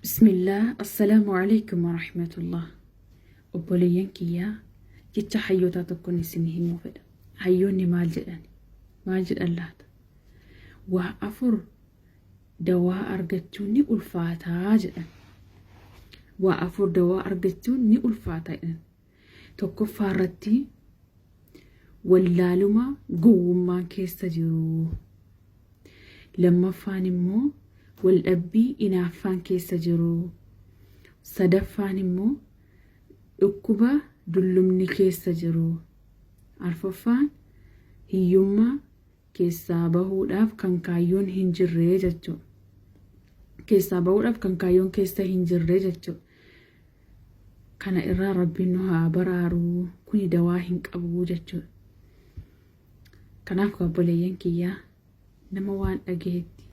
Bismillaah Assalaamu Aleykum Warahmatullah Obboleeyyan kiyyaa jecha hayyootaa tokkon isin himuu fedha. Hayyoonni maal jedhan? Maal jedhan laata? Waa afur dawaa argachuun ni ulfaataa jedhan. Waa afur dawaa argachuun ni ulfaata jedhan. Tokkoffaa irratti wallaaluma gowwummaan keessa jiru. Lammaffaan immoo waldhabbii inaaffaan keessa jiru. Sadaffaan immoo dhukkuba dullumni keessa jiru. Arfaffaan hiyyummaa keessaa bahuudhaaf kan kaayyoon hin jirre jechuudha. Keessaa bahuudhaaf kan kaayyoon keessa hin jirre jechuudha. Kana irraa Rabbiin nu haa baraaru. Kuni dawaa hin qabu jechuudha. Kanaaf obboleeyyan kiyyaa nama waan dhagahetti